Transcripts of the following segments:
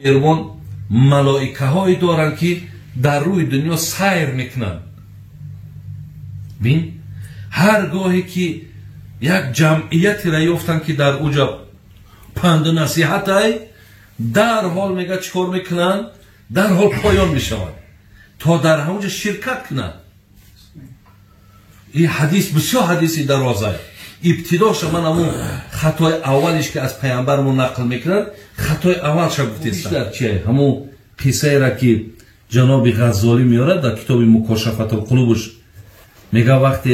Меҳрубон малоикаҳое доранд, ки дар рӯи дунё сайр мекунанд. Бин, ҳар гоҳе ки як ҷамъиятеро ёфтанд, ки дар уҷа панду насиҳатай, дарҳол мега чӣ кор мекунанд? Дарҳол поён мешаванд, то дар ҳамонҷа ширкат кунанд. Ин ҳадис бисёр ҳадиси дарозай. Ибтидоша ман ҳамун хатои аввалиш, ки аз паямбармо нақл мекунанд, хатои аввалша гуфтестам. Чи ҳамун қиссаеро, ки ҷаноби Ғаззолӣ меорад дар китоби Мукошафатулқулубуш, мега вақте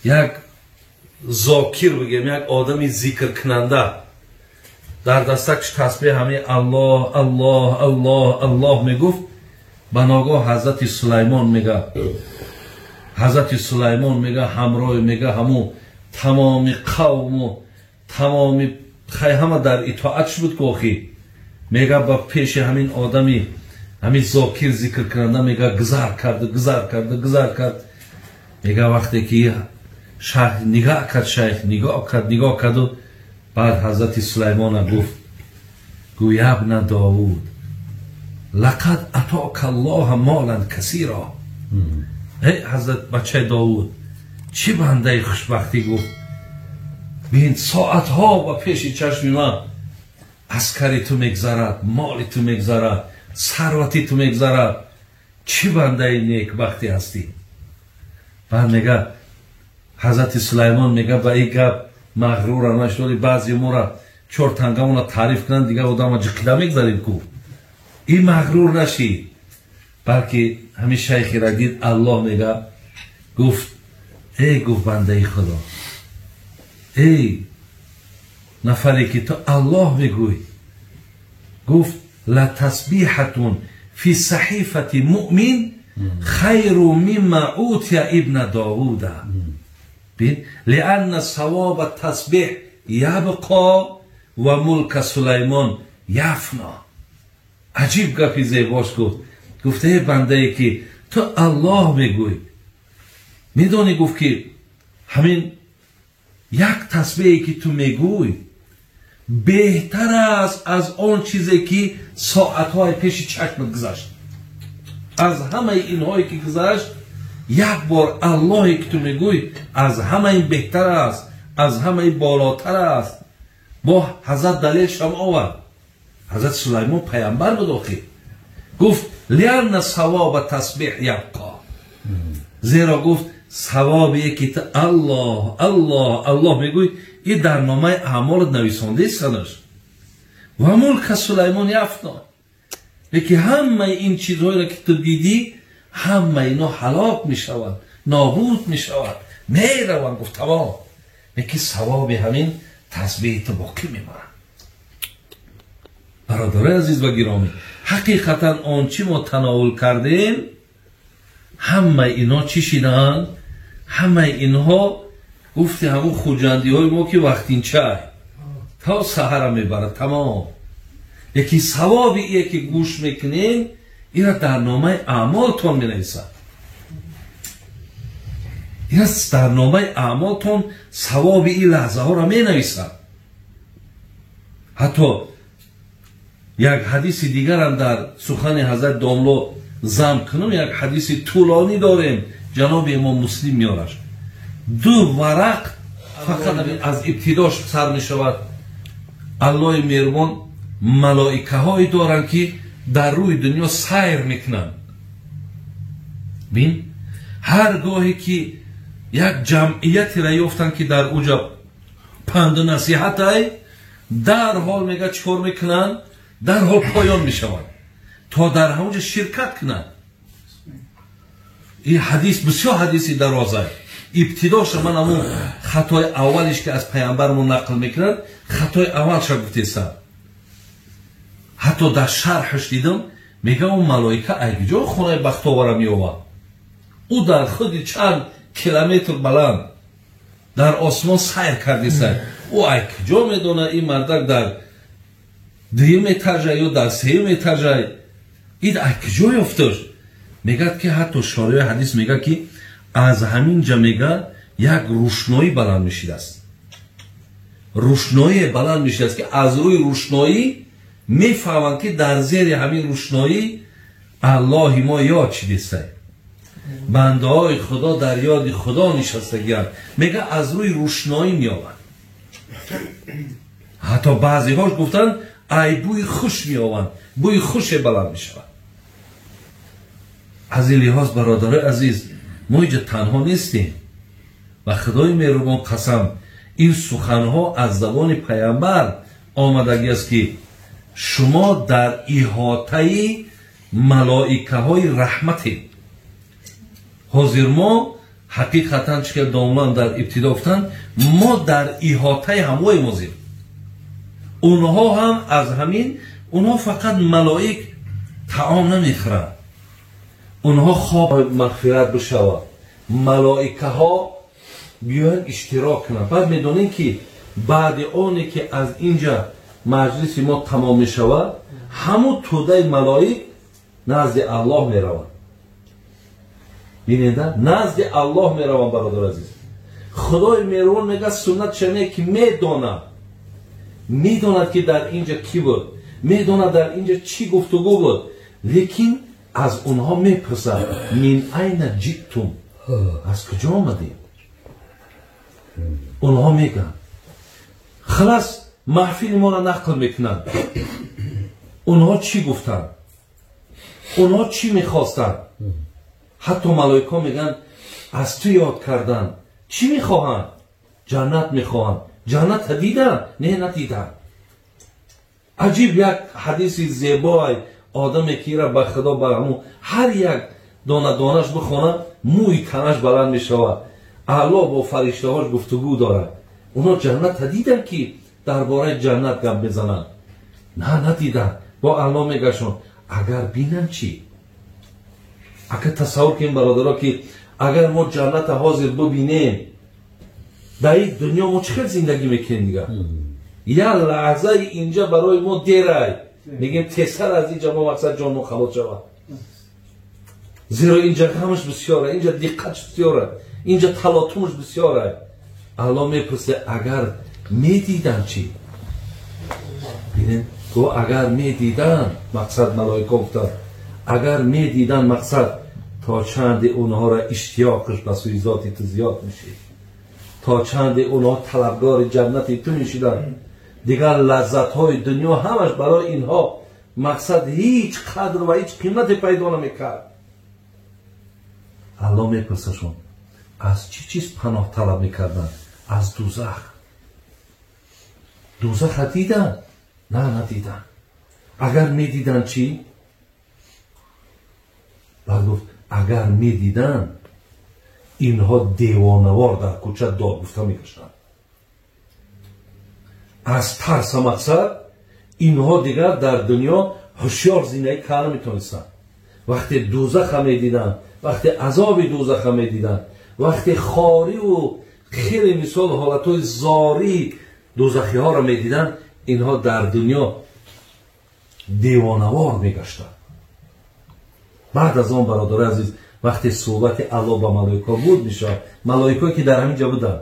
як зокир, бигем, як одами зикркунанда дар дастакш тасбеҳ, ҳамин Аллоҳ, Аллоҳ, Аллоҳ, Аллоҳ мегуфт, ба ногоҳ ҳазрати Сулаймон мега, ҳазрати Сулаймон мега ҳамроҳи мега ҳамун тамоми қавму тамоми хай ҳама дар итоатш буд ку. Охи мега ба пеши ҳамин одами, ҳамин зокир, зикркунанда мега гузар кард, гузар кард, гузар кард. Мега вақте ки шайх нигоҳ кард, шайх нигоҳ кард, нигоҳ карду баъд ҳазрати Сулаймона гуфт: гӯ يا ابن داود لقد أعطاك الله مالا كثيرا. Эй ҳазрат бачаи Довуд, чӣ бандаи хушбахтӣ! Гуфт: бин, соатҳо ба пеши чашми ман аскари ту мегзарад, моли ту мегзарад, сарвати ту мегзарад. Чӣ бандаи некбахтӣ ҳастӣ! Баъд мега ҳазрати Сулаймон мега ба ин гап мағрура нашудоли. Баъзе мора чор тангамона таъриф кунанд, дигар одама ҷиқида мегзарем ку. Ин мағрур нашид, балки ҳамин шайхира дид, Аллоҳ мега гуфт: эй, гуфт, бандаи Худо, эй нафаре ки ту Аллоҳ мегӯй, гуфт: لتسبيحة في صحيفة مؤمن خير مما أوتي ابن داود، لأن ثواب التسبيح يبقى وملك سليمان يفنى. Аҷиб гапи зебош гуфт. Гуфт: эй бандае ки ту Аллоҳ мегӯй, медонӣ, гуфт, ки ҳамин як тасбеҳе ки ту мегӯй беҳтар аст аз он чизе ки соатҳои пеши чашмат гузашт. Аз ҳамаи инҳое ки гузашт, як бор Аллоҳе ки ту мегӯй аз ҳамаи беҳтар аст, аз ҳамаи болотар аст. Бо ҳазрат далелшам овард. Ҳазрат Сулаймон паямбар буд охи. Гуфт: لأن ثواب التسبيح يبقى. Зеро, гуфт, савобе ки ту Аллоҳ, Аллоҳ, Аллоҳ мегӯй, и дар номаи аъмолат нависондаи وملك سليمان يفنى. Леки ҳамаи ин чизҳоеро ки ту дидӣ, ҳамаи ино ҳалок мешаванд, нобуд мешаванд, мераванд, гуфт, тамом. Леки савоби ҳамин тасбеҳи ту боқӣ мемонад. Бародарои азиз ва гиромӣ, ҳақиқатан он чӣ мо тановул кардем, ҳамаи ино чӣ шиданд? Ҳамаи инҳо, гуфти ҳамун хуҷандиҳои мо, ки вақтинчай то саҳара мебарад, тамом. Леки савоби ие ки гӯш мекунем, ира дар номаи аъмолтон менависад. Ира дар номаи аъмолтон савоби ин лаҳзаҳоро менависад. Ҳатто як ҳадиси дигарам дар сухани ҳазрат домло зам кунам. Як ҳадиси тӯлонӣ дорем, ҷаноби имом Муслим меораш, ду варақ фақат аз ибтидош сар мешавад. Аллоҳи меҳрубон малоикаҳое доранд, ки дар рӯи дунё сайр мекунанд. Бин, ҳар гоҳе ки як ҷамъиятеро ёфтанд, ки дар уҷа панду насиҳатай, дарҳол мега чӣ кор мекунанд? Дарҳол поён мешаванд, то дар ҳамонҷа ширкат кунанд. Ин ҳадис бисёр ҳадиси дарозай. Ибтидоша ман ҳамун хатои аввалиш, ки аз паямбармо нақл мекунанд, хатои аввалша гуфтестам. Ҳатто дар шарҳаш дидам, мега он малоика ай куҷо хонаи бахтовара меёвад? Ӯ дар худи чанд километр баланд дар осмон сайр кардеса, ӯ ай куҷо медонад ин мардак дар дуюм этажа ё дар сеюм этажа? Ин ай куҷо ёфташ? Мегӯяд ки ҳатто шориҳои ҳадис мегӯяд, ки аз ҳамин ҷа мега як рӯшноӣ баланд мешидааст, рӯшноие баланд мешидааст, ки аз рӯи рӯшноӣ. Мефаҳманд, ки дар зери ҳамин рӯшноӣ Аллоҳи мо ёд шидистай. Бандаҳои Худо дар ёди Худо нишастагианд. Мега аз рӯи рӯшноӣ меованд. Ҳатто баъзеҳош гуфтанд, ай бӯи хуш меованд, бӯи хуше баланд мешавад. Аз ин лиҳоз, бародарои азиз, мо инҷа танҳо нестем. Ба Худои меҳрубон қасам, ин суханҳо аз забони паямбар омадагӣ аст, ки шумо дар иҳотаи малоикаҳои раҳматед. Ҳозир мо ҳақиқатан, чӣ хел домлан дар ибтидо гуфтанд, мо дар иҳотаи ҳамвои мозем. Онҳо ҳам аз ҳамин, онҳо фақат малоик таом намехӯранд, онҳо хоб мағфират бишавад, малоикаҳо биёянд, иштирок кунанд. Баъд медонем, ки баъди оне ки аз инҷа маҷлиси мо тамом мешавад, ҳамун тӯдаи малоик назди Аллоҳ мераванд. Бинеда, назди Аллоҳ мераванд. Бародар азиз, Худои меҳрубон мегӯяд, суннат чане ки медонад, медонад, ки дар инҷа кӣ буд, медонад, дар инҷа чӣ гуфтугӯ буд, лекин аз онҳо мепурсад: мин айна ҷиттум, аз куҷо омадем? Онҳо мегӯянд, халас, маҳфили моро нақл мекунанд, онҳо чӣ гуфтанд, онҳо чӣ мехостанд. Ҳатто малоикҳо мегӯянд, аз ту ёд карданд, чӣ мехоҳанд? Ҷаннат мехоҳанд. Ҷанната диданд? Не, надиданд. Аҷиб як ҳадиси зебоай. Одаме ки ира ба Худо ба ҳамун ҳар як дона донаш бихонад, мӯи танаш баланд мешавад. Аллоҳ бо фариштаҳош гуфтугӯ дорад. Онҳо ҷанната диданд, ки дар бораи ҷаннат гап мезананд? На, надиданд. Бо Аллоҳ мегашон, агар бинанд чӣ? Агар тасаввур кунем, бародаро, ки агар мо ҷанната ҳозир бибинем, дар ин дунё мо чӣ хел зиндагӣ мекунем дигар? Як лаҳзаи инҷа барои мо дерай, мегӯем тезтар аз инҷа мо мақсад ҷонмо халос шавад, зеро инҷа ғамаш бисёра, инҷа диққатш бисёра, инҷа талотумаш бисёра. Аллоҳ мепурсе, агар медиданд чӣ? Бинем, го агар медиданд, мақсад малоика гуфтанд, агар медиданд, мақсад то чанде онҳоро иштиёқаш ба сӯи зоти ту зиёд мешид, то чанде онҳо талабгори ҷаннати ту мешиданд. Дигар лаззатҳои дунё ҳамаш барои инҳо мақсад ҳеҷ қадр ва ҳеҷ қимате пайдо намекард. Аллоҳ мепурсашон, аз чӣ чиз паноҳ талаб мекарданд? Аз дузах. Дузаха диданд? На, надиданд. Агар медиданд чӣ? Баъд гуфт, агар медиданд, инҳо девонавор дар кӯча дод гуфта мегаштанд аз тарса. Мақсад инҳо дигар дар дунё ҳушёр зиндагӣ карда наметонистанд. Вақте дузаха медиданд, вақте азоби дузаха медиданд, вақте хориву хеле мисол ҳолатҳои зории дузахиҳоро медиданд, инҳо дар дунё девонавор мегаштанд. Баъд аз он, бародари азиз, вақте суҳбати Аллоҳ ба малоикаҳо буд мешавад, малоикое ки дар ҳамин ҷо буданд,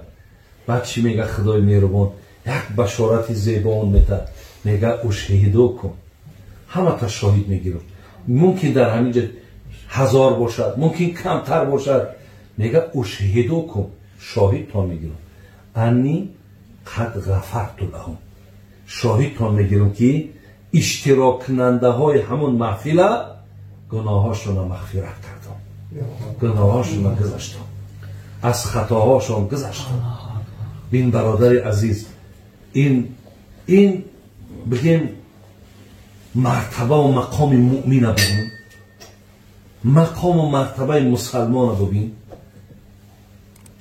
баъд чӣ мега Худои меҳрубон? Як башорати зебо он метад, мега: ушҳидукум, ҳамата шоҳид мегирам. Мумкин дар ҳамин ҷо 1000 бошад, мумкин камтар бошад. Мега: ушҳидукум, шоҳидтон мегирам, анни қад ғафарту лаҳум, шоҳидтон мегирам, ки иштироккунандаҳои ҳамон маҳфила гуноҳҳошонро мағфират кардам, гуноҳҳошонро гузаштам, аз хатоҳошон гузаштам. Бин, бародари азиз, ин бигем мартабаву мақоми муъмина бибин, мақому мартабаи мусалмона бибин.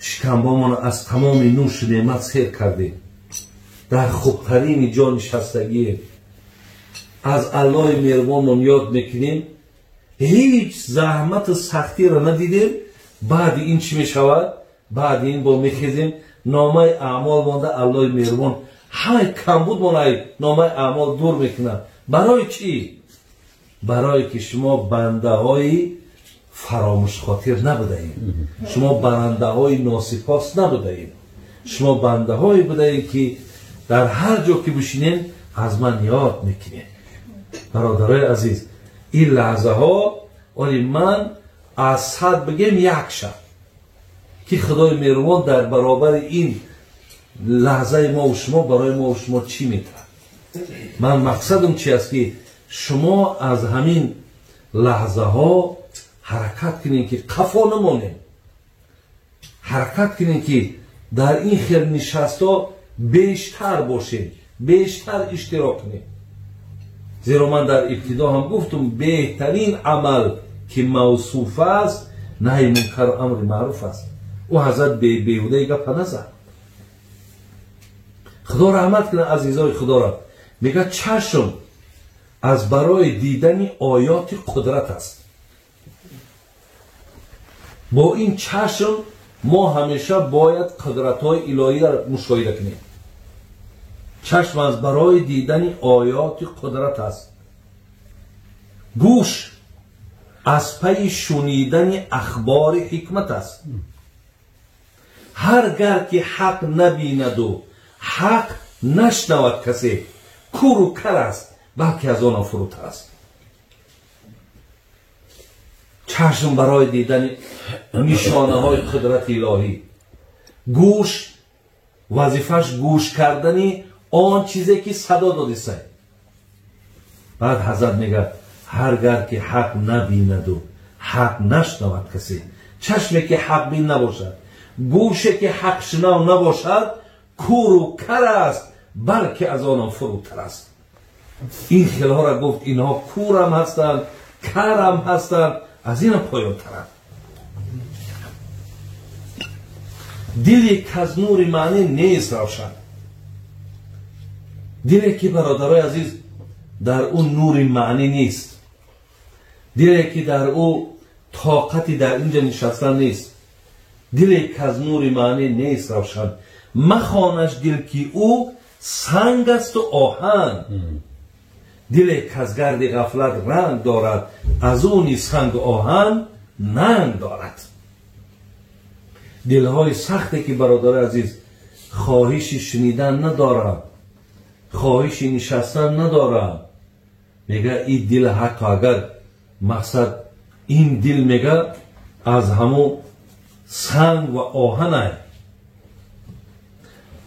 Шикамбомона аз тамоми нӯшу неъмат сер кардем, дар хубтарини ҷо нишастагием, аз Аллоҳи меҳрубонмон ёд мекунем, ҳеҷ заҳмату сахтиро надидем. Баъди ин чӣ мешавад? Баъди ин бо мехезем, номаи аъмол монда, Аллоҳи меҳрубон ҳамаи камбуд монай номаи аъмол дур мекунад. Барои чӣ? Барое ки шумо бандаҳои фаромӯшхотир набудаед, шумо бандаҳои носипос набудаед, шумо бандаҳое будаед, ки дар ҳар ҷо ки бишинем, аз ман ёд мекунед. Бародарои азиз, ин лаҳзаҳо оли ман аз сад бигем як шаб ки Худои меҳрубон дар баробари ин лаҳзаи мо шумо барои мо шумо чӣ метавад? Ман мақсадам чи аст ки шумо аз ҳамин лаҳзаҳо ҳаракат кунем ки қафо намонем, ҳаракат кунем ки дар ин хел нишастҳо бештар бошем, бештар иштирок кунем. Зеро ман дар ибтидо ҳам гуфтум, беҳтарин амал ки мавсуф аст наҳи мункару амри маъруф аст. Ӯ ҳазрат беҳудаи гапа назад. Худо раҳмат кунад азизои Худоро. Мегӯяд чашм аз барои дидани оёти қудрат аст. Бо ин чашм мо ҳамеша бояд қудратҳои илоҳиро мушоҳида кунем. Чашм аз барои дидани оёти қудрат аст. Гӯш аз пайи шунидани ахбори ҳикмат аст. Ҳар гар ки ҳақ набинаду ҳақ нашнавад касе, куру кар аст, балки аз он фурӯтар аст. Чашм барои дидани нишонаҳои қудрати илоҳӣ, гӯш вазифаш гӯш кардани он чизе ки садо додисай. Баъд ҳазрат мегӯяд ҳар гар ки ҳақ набинаду ҳақ нашнавад касе, чашме ки ҳақбин набошад, гӯше ки ҳақшинав набошад, куру кар аст, балки аз онам фурӯтар аст. Ин хелҳоро гуфт инҳо курам ҳастанд, карам ҳастанд, аз инам поёнтаранд. Диле каз нури маънӣ нест равшан. Диле ки бародарои азиз дар ӯ нури маънӣ нест, диле ки дар ӯ тоқати дар инҷа нишастан нест, диле каз нури маънӣ нест равшан. Махонаш дил ки ӯ санг асту оҳан, диле каз гарди ғафлат ранг дорад, аз ӯ низ сангу оҳан нанг дорад. Дилҳои сахте ки бародари азиз хоҳиши шунидан надорад, хоҳиши нишастан надорад, мега ин дил ҳатто агар мақсад ин дил мега аз ҳамун санг ва оҳанай.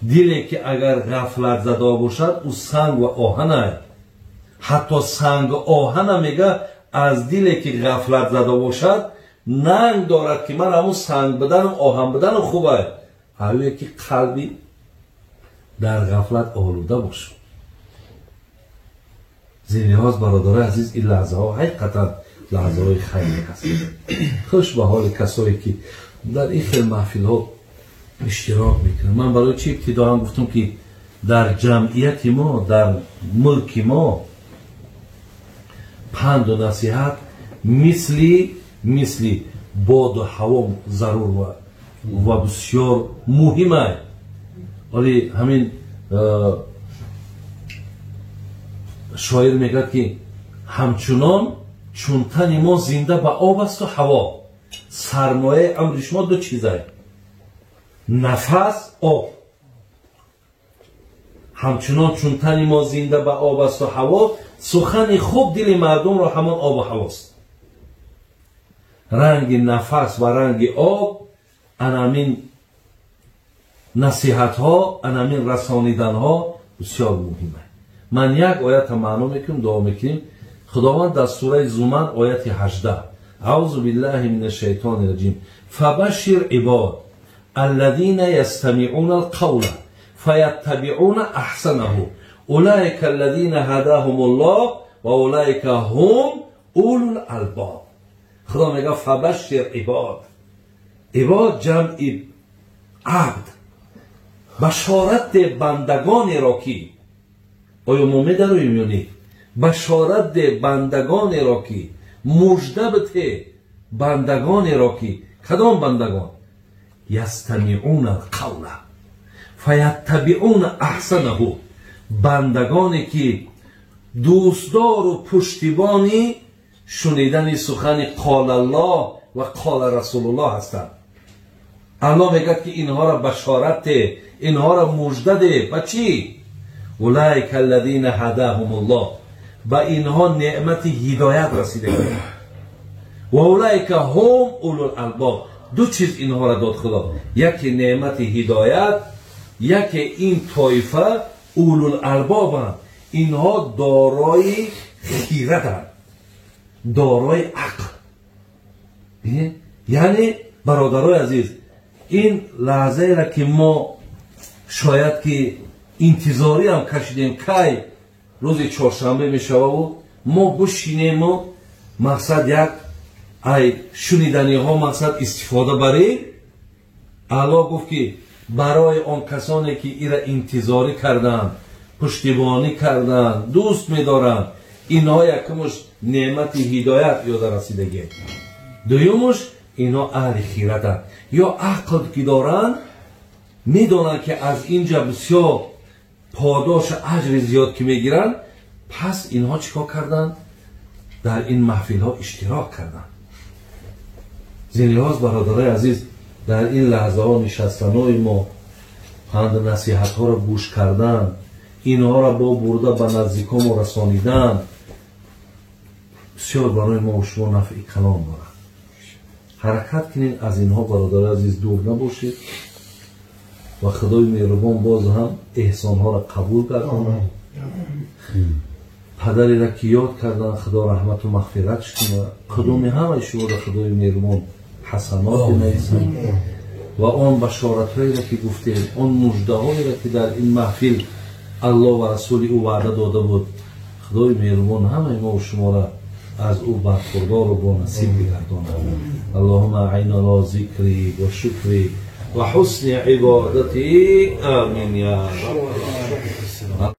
Диле ки агар ғафлат зада бошад, ӯ санг ва оҳанай. Ҳатто сангу оҳана мега аз диле ки ғафлат зада бошад нанг дорад ки ман ҳамун санг будану оҳан будану хубай, ҳаве ки қалби дар ғафлат олуда бошад. Зин лиҳоз бародарои азиз, ин лаҳзаҳо ҳақиқатан лаҳзаҳои хайре ҳаст. Хуш ба ҳоли касое ки дар ин хел маҳфилҳо иштирок мекунанд. Ман барои чи ибтидо ҳам гуфтам ки дар ҷамъияти мо, дар мулки мо панду насиҳат мисли боду ҳаво зарур ва бисёр муҳимай. Вале ҳамин шоир мегӯяд ки ҳамчунон чун тани мо зинда ба об асту ҳаво, сармояи амри шумо ду чизай: нафас, об. Ҳамчунон чун тани мо зинда ба об асту ҳаво, сухани хуб дили мардумро ҳамон обу ҳавост. Ранги нафас ва ранги об анамин насиҳатҳо, анамин расониданҳо бисёр муҳиманд. Ман як оята маъно мекунам, дуо мекунем. Худованд дар сураи Зумар ояти 18: аузу биллаҳи мина шайтони раҷим, фабашшир ибод аллазина ястамиъуна алқавла фаяттабиъуна аҳсанаҳу улайка аллазина ҳадаҳумуллоҳ ва улайка ҳум улул албоб. Худо мегӯяд фабашшир ибод. Ибод ҷамъи абд, башорат де бандагонеро ки, оё мо медароем ё не? Башорат де бандагонеро ки, мужда бите бандагонеро ки, кадом бандагон? Ястамиъуна алқавла фаяттабиъуна аҳсанаҳу, бандагоне ки дӯстдору пуштибони шунидани сухани қолаллоҳ ва қола расулуллоҳ ҳастанд. Аллоҳ мегӯяд ки инҳоро башорат де, инҳоро мужда де. Ба чӣ? Улайка аллазина ҳадаҳумуллоҳ, Ба инҳо неъмати ҳидоят расидагӣ. Ва улайка ҳум улул албоб. Ду чиз инҳоро дод Худо: яке неъмати ҳидоят, яке ин тоифа улул албобанд. Инҳо дорои хираданд, дорои ақл. Яъне, бародарои азиз, ин лаҳзаеро ки мо шояд ки интизориам кашидем, кай рӯзи чоршанбе мешававу мо бушинему мақсад як ай шуниданиҳо мақсад истифода барем. Аллоҳ гуфт, ки барои он касоне ки ира интизорӣ карданд, пуштибонӣ карданд, дӯст медоранд, инҳо якумуш неъмати ҳидоят ёда расидагӣ, дуюмуш инҳо аҳли хиратанд ё ақл ки доранд, медонанд, ки аз инҷа бисёр подошу аҷри зиёд ки мегиранд. Пас инҳо чӣ кор карданд? Дар ин маҳфилҳо иштирок карданд. Зин лиҳоз, бародарои азиз, дар ин лаҳзаҳо нишастанои мо, панду насиҳатҳоро гӯш кардан, инҳоро бо бурда ба наздикомо расонидан бисёр барои мо шумо нафъи калон дорад. Ҳаракат кунед, аз инҳо, бародари азиз, дур набошед ва Худои меҳрубон боз ҳам эҳсонҳоро қабул гардонад. Падареро ки ёд кардан, Худо раҳмату мағфиратш кунад. Қудуми ҳамаи шуморо Худои меҳрубон ҳасаноте нависад ва он башоратҳоеро ки гуфтем, он муждаҳоеро ки дар ин маҳфил Аллоҳ ва расули ӯ ваъда дода буд, Худои меҳрубон ҳамаи мо шуморо аз ӯ бархурдору бонасиб бигардонад. Аллоҳума аъинна ала зикри ва шукри ва ҳусни ибодати. Амин я рабб.